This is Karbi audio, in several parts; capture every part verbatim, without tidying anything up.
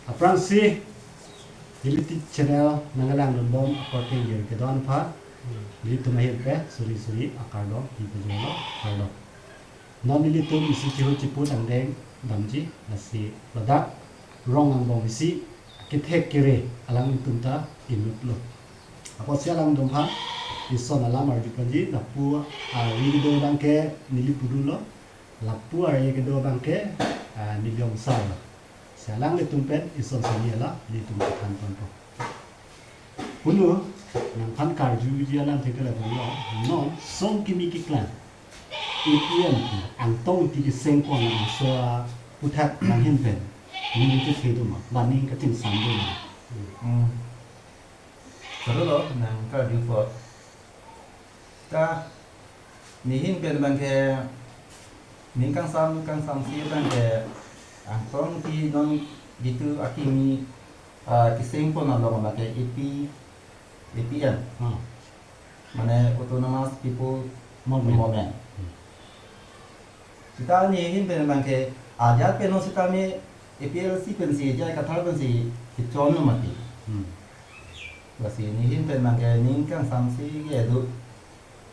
Aphrangsi, neli YouTube channel nangkelangdunbom akorte ingjir kedo-an aphan, nelitum ahin pen suri suri akardom pajirlo, kardom. Non nelitum isi chihu chiput angdeng damji, lasi ladak rong angbong isi kethek kere alanglitum ta inutlo. Apotsi alangtum aphan ison alam arju ponji, lapu ari kedo abangke neli pudulo, lapu ari kedo abangke, ah, neli ongsarlo. Si alanglitum pen ison sani ala nelitum kethan ponpo. Puno, nangphan karjuji alamthe ke lapulo, non song kimi keklang A P M Angtong Ingti keseng pon labangso aputhak nanghin pen ning kachethedun ma, la ning kachingsam dun ma? Hmm. Sarulo, nang karju apot. Ta, nehin pen abangke, ning kangsam, kangsamsi abangke, Angtong Ingti non jitu akimi, ah, keseng pon along abangke A P, A P M. Hmm. Mane Autonomous People Movement. Movement. Hmm. Seta nehin pen abangke ajat pen non seta me A P H L C pensi, J I Kathar pensi kechonlo mati. Hmm. Lasi nehin pen abangke ning kangsamsi kedo,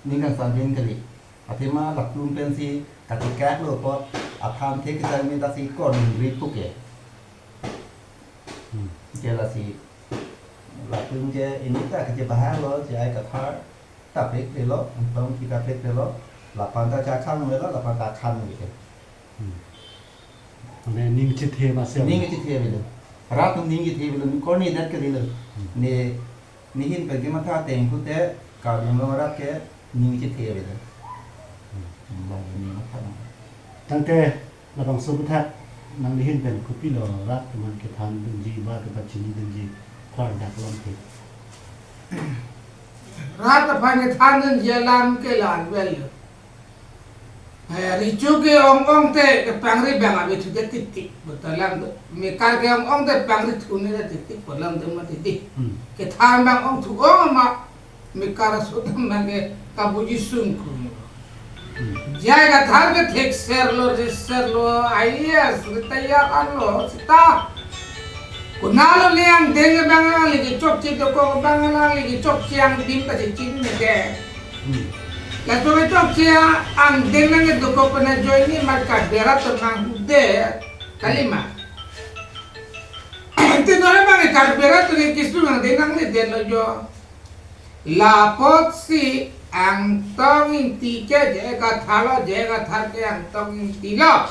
ning kangsam pen kali. Athema latum pensi kachekaklo apot, aphan the kechang me dasi kon ri puke. Hmm. Ke lasi latum ke ini ta kachebahalo, J I Kathar ta pek lelo, Angtong Ingti ta pek lelo, laphan ta chakhan lelo, laphan ta khan lelo. Hmm. Mane ning chethe ma se. Ning chethe avelo. Rat atum ning chethe avelo, ning korni dat ke lelo. Hmm. Ne, nehin pen kematha ateng pute, Karbi Anglong arat ke ning chethe avelo. Hmm. Long ning matha. Tangte labangso aputhak nangli ahin pen kopilo rat atum aphan kethandunji ba kepachinidunji, klardak alamthe? Rat aphan kethandunji alam ke la-an avelo. Eh, recho ke-ong ong te kepangri abang ave thu te titik, betul alam do. Mekar ke-ong ong te pangri thu ne te titik, betul alam do mati di. Hmm. Kethan abang ong thu ong ma, mekar aso atum abangke kabuji sungkung. Hmm. J I Kathar ke thekserlo, riserlo, I A S retire anlo, seta konatlo ne angdeng abang alangli kechokche dokok abang alangli kechokche angdeng ta chechinine ke. Hmm. Laso kechokche angdeng nang dokok pen ajoine mar Karbi arat atum nanghude, kalima. Te non abang Karbi arat atum kesung angdeng nangle detlo jo. Lapotsi Angtong Ingti ke J I Kathar lo, J I Kathar ke Angtong Ingti lo.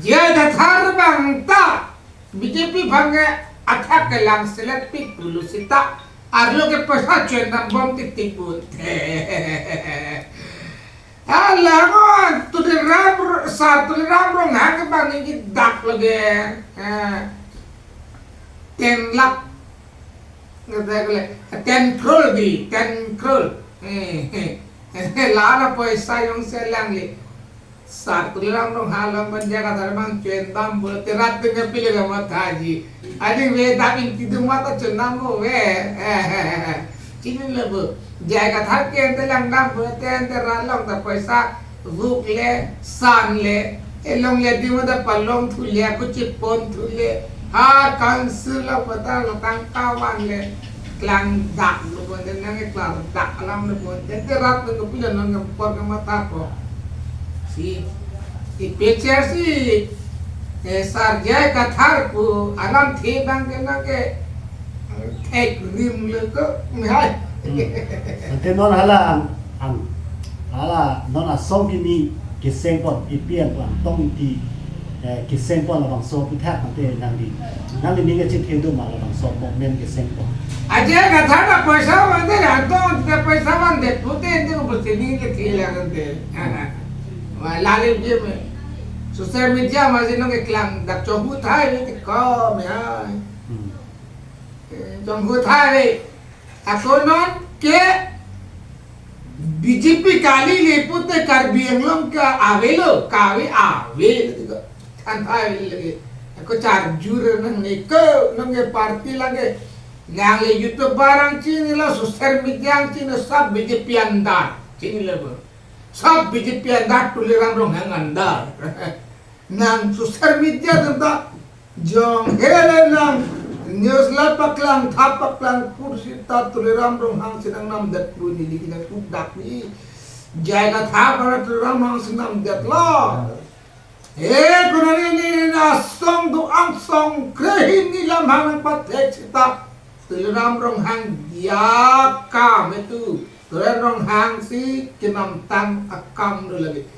J I Kathar abang ta B J P abangke athak kelang selet pik pulo seta arlo ke poisa chuen dambom titik pute. Alango, Tuliram Ro-, Sar Tuliram Ronghang ke bang ningje dak lagi. Eh, ten lakh. Ngerti kali? Ten crore di, ten crore. Eh, eh. Lana poisa jongsi alangli. Sar Tuliram Ronghang along pen J I Kathar abang chuen dam pulote rat atum ke pilo kamathaji. Adi ave dam Ingti atum mata chuen dam ave. Chinilo bo. J I Kathar ke ante lang dam pulote ante rat along ta poisa vuk le, san le, elongle adim ta palong thu le, kuchi pon thu le, ha council along pata lo tangka van le, klangdak lo bonde nang klangdak alam lo bonde, te rat lo kopilo non ke apor kematha ko. Si, ipecher si, eh, Sar J I Kathar pu alamthe abangke nang ke, eh, thek rim lo ko, hai. Hmm. Ante non hala ang, ang, hala non asong kimi keseng pon A P M Angtong Ingti, eh, keseng pon labangso aputhak ante nangli, nangli ning kachethedun ma labangso movement keseng pon? Ajat Kathar ta poisa vangte Angtong Ingti ta poisa vangdet pute ante ko pute ning kethe lang ante. Wah, lale je me. Social media ma jeno keklangdak chonghu thai ni te ko me ai. Hmm. Eh, chonghu thai. Ako non ke B J P kali le pute Karbi Anglong ke avelo, kave avelo tiko. Than thai lagi. Ako charjur nang ne ko nang ke party lagi. Nang le YouTube barang chinilo, social media chinilo, sab B J P andar. Chinilo bo. Sab B J P andar, Tuliram Ronghang andar. Nang social media tentang Jong hele nang news la paklang thap paklang kursi ta Tuliram Ronghang si nangnamdet pu neli ke nangkukdak ni. Jai na thap para Tuliram Ronghang si namdetlo. Eh, konani ni ni asong do angsong krehin ni lam hang nangpathek sita Tuliram Ronghang diak kam itu. Tuliram Ronghang si kenamtang akam do lagi.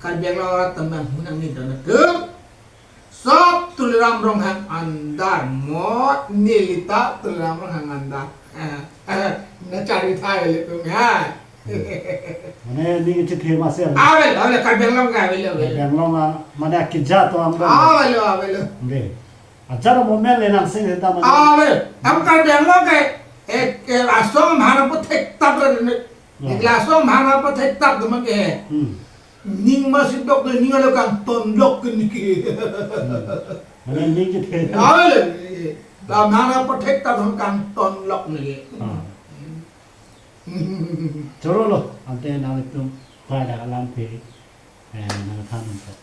Karbi Anglong arat tembang hunang ni dana tum. Sob Tuliram Ronghang andar mo neli ta Tuliram Ronghang andar. Eh, eh, na chari thai le tum ya. Mane ning chethe masi. Avel, avel, Karbi Anglong ke avel, avel. Karbi Anglong a, mane akija to am kan. Avel, avel. Nge. Ajar mo men le nang sing heta mane. Avel, am Karbi Anglong ke, eh, eh, asong mana po thek tap le ne. Ya. Neli asong mana po thek tap teman ke. Hmm. Ning masi dok le ning alo kangton lok ke neli ke. Hmm. Mane ning chethe. Avel, eh, la mana po thek tap kangton lok neli ke. Ah. Choro lo, ante nanglitum pada alam phe, eh, nangthan unta.